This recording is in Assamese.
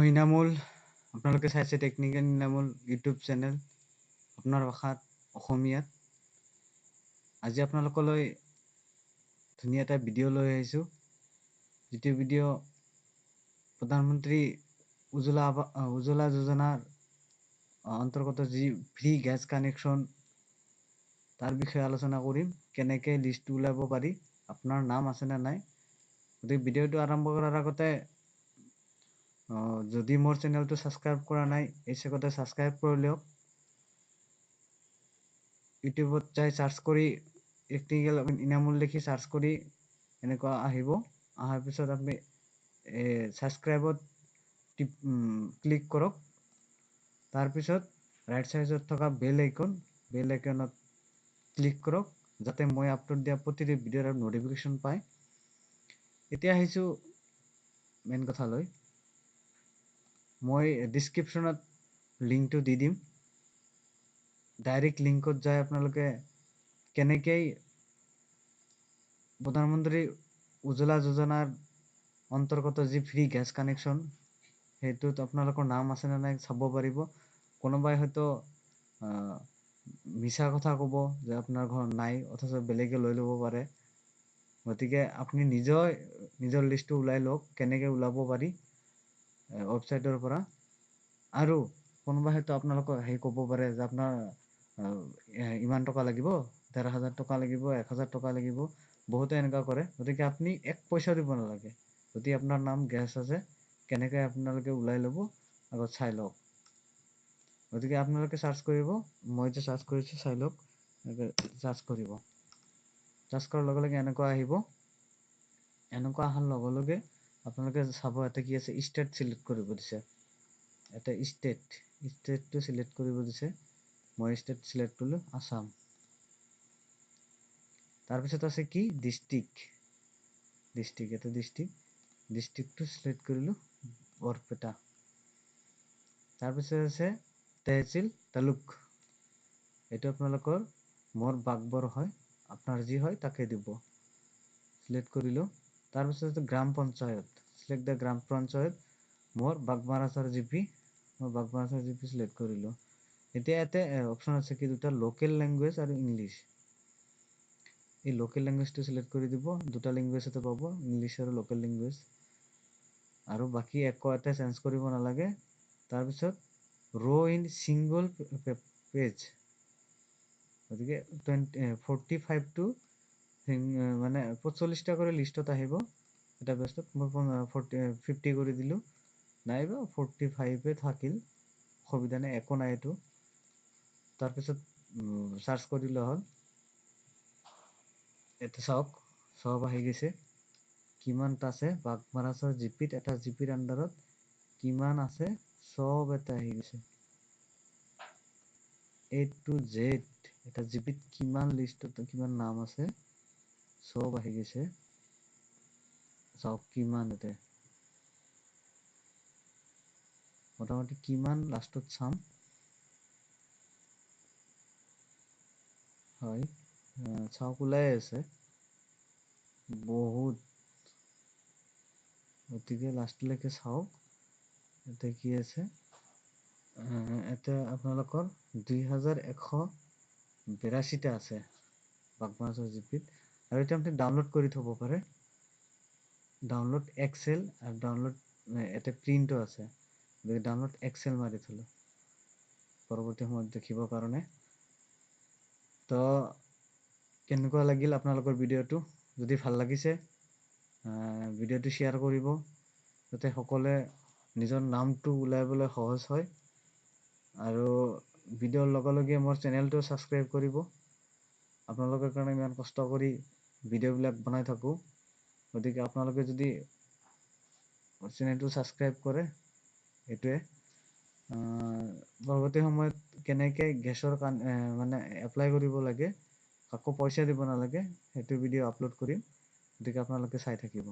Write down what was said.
মই ইনামুল, আপোনালোকে চাইছে টেকনিকেল ইনামুল ইউটিউব চেনেল, আপোনাৰ ভাষাত অসমীয়াত। আজি আপোনালোকলৈ ধুনীয়া এটা ভিডিঅ' লৈ আহিছোঁ, যিটো ভিডিঅ' প্ৰধানমন্ত্ৰী উজ্জ্বলা যোজনাৰ অন্তৰ্গত যি ফ্ৰী গেছ কানেকশ্যন তাৰ বিষয়ে আলোচনা কৰিম, কেনেকৈ লিষ্টটো ওলাব পাৰি, আপোনাৰ নাম আছেনে নাই। গতিকে ভিডিঅ'টো আৰম্ভ কৰাৰ আগতে যদি মোৰ চেনেলটো ছাবস্ক্ৰাইব কৰা নাই, এই চেকতে ছাবস্ক্ৰাইব কৰি লওক। ইউটিউবত যাই চাৰ্চ কৰি টেকনিকেল ইনামুল লিখি চাৰ্চ কৰি এনেকুৱা আহিব। অহাৰ পিছত আপুনি ছাবস্ক্ৰাইবত ক্লিক কৰক। তাৰপিছত ৰাইট চাইডত থকা বেল আইকনত ক্লিক কৰক, যাতে মই আপলোড দিয়া প্ৰতিটো ভিডিঅ'ৰ নটিফিকেশ্যন পায়। এতিয়া আহিছোঁ মেইন কথালৈ। মই ডিছক্ৰিপশ্যনত লিংকটো দি দিম। ডাইৰেক্ট লিংকত যাই আপোনালোকে কেনেকৈ প্ৰধানমন্ত্ৰী উজ্জ্বলা যোজনাৰ অন্তৰ্গত যি ফ্ৰী গেছ কানেকশ্যন, সেইটোত আপোনালোকৰ নাম আছেনে নাই চাব পাৰিব। কোনোবাই হয়তো মিছা কথা ক'ব যে আপোনাৰ ঘৰত নাই, অথচ বেলেগে লৈ ল'ব পাৰে। গতিকে আপুনি নিজৰ লিষ্টটো ওলাই লওক, কেনেকৈ ওলাব পাৰি ৱেবছাইটৰ পৰা। আৰু কোনোবা হয়তো আপোনালোকক আহি ক'ব পাৰে যে আপোনাৰ ইমান টকা লাগিব, 1500 টকা লাগিব, 1000 টকা লাগিব, বহুতে এনেকুৱা কৰে। গতিকে আপুনি এক পইচাও দিব নালাগে। যদি আপোনাৰ নাম গেছ আছে, কেনেকৈ আপোনালোকে ওলাই ল'ব আগত চাই লওক। গতিকে আপোনালোকে চাৰ্চ কৰিব, মই যে চাৰ্চ কৰিছোঁ চাই লওক, এনেকৈ চাৰ্চ কৰিব। চাৰ্চ কৰাৰ লগে লগে এনেকুৱা আহিব। এনেকুৱা অহাৰ লগে লগে আপোনালোকে চাব ইয়াতে কি আছে, ষ্টেট চিলেক্ট কৰিব দিছে। এটা ষ্টেটটো চিলেক্ট কৰিব দিছে। মই ষ্টেট চিলেক্ট কৰিলোঁ আছাম। তাৰপিছত আছে কি, ডিষ্ট্ৰিক্ট, ডিষ্ট্ৰিক্ট এটা ডিষ্ট্ৰিক্টটো চিলেক্ট কৰিলোঁ বৰপেটা। তাৰপিছত আছে তেহচিল তালুক, এইটো আপোনালোকৰ মোৰ বাগবৰ হয়, আপোনাৰ যি হয় তাকে দিব, চিলেক্ট কৰিলোঁ। তাৰপিছত আছে gram panchayat, select the gram panchayat, মোৰ বাগমাৰাচাৰ জি পি, মই বাগমাৰাচাৰ জি পি চিলেক্ট কৰিলোঁ। এতিয়া ইয়াতে অপশ্যন আছে কি দুটা, লোকেল লেংগুৱেজ আৰু ইংলিছ। এই লোকেল লেংগুৱেজটো চিলেক্ট কৰি দিব, দুটা লেংগুৱেজতে পাব, ইংলিছ আৰু লোকেল লেংগুৱেজ। আৰু বাকী একো এটা চেঞ্জ কৰিব নালাগে। তাৰপিছত ৰ' ইন ছিংগল পেজ, গতিকে ফৰ্টি ফাইভটো মানে 45টা কৰি লিষ্টত আহিব এটা পেজত। মই ফিফটি কৰি দিলোঁ, নাইবা ফৰ্টি ফাইভে থাকিল, অসুবিধা নাই, একো নাই এইটো। তাৰপিছত চাৰ্চ কৰিলে হ'ল। এতিয়া চাওক চব আহি গৈছে, কিমানটা আছে বাগমাৰাচৰ জি পিত, এটা জি পিৰ আণ্ডাৰত কিমান আছে চব এটা আহি গৈছে, এ টু জেড। এটা জি পিত কিমান লিষ্টত কিমান নাম আছে চব আহি গৈছে। চাওক কিমান এতে মোটামুটি কিমান লাষ্টত চাম। হয়, চাওক ওলাই আছে বহুত। গতিকে লাষ্টলৈকে চাওক ইয়াতে কি আছে। ইয়াতে আপোনালোকৰ 2182টা আছে বাগমাৰাচৰ জি পিত। আৰু এতিয়া আপুনি ডাউনলোড কৰি থ'ব পাৰে, ডাউনলোড এক্সেল আৰু ডাউনলোড ইয়াতে প্ৰিণ্টো আছে। গতিকে ডাউনলোড এক্সেল মাৰি থ'লোঁ পৰৱৰ্তী সময়ত দেখিবৰ কাৰণে। তো কেনেকুৱা লাগিল আপোনালোকৰ ভিডিঅ'টো? যদি ভাল লাগিছে ভিডিঅ'টো শ্বেয়াৰ কৰিব, যাতে সকলোৱে নিজৰ নামটো উলিয়াবলৈ সহজ হয়। আৰু ভিডিঅ'ৰ লগে লগে মোৰ চেনেলটো ছাবস্ক্ৰাইব কৰিব। আপোনালোকৰ কাৰণে ইমান কষ্ট কৰি ভিডিঅ'বিলাক বনাই থাকোঁ, গতিকে আপোনালোকে যদি চেনেলটো ছাবস্ক্ৰাইব কৰে, এইটোৱে পৰৱৰ্তী সময়ত কেনেকৈ গেছৰ মানে এপ্লাই কৰিব লাগে, কাকো পইচা দিব নালাগে, সেইটো ভিডিঅ' আপলোড কৰিম। গতিকে আপোনালোকে চাই থাকিব।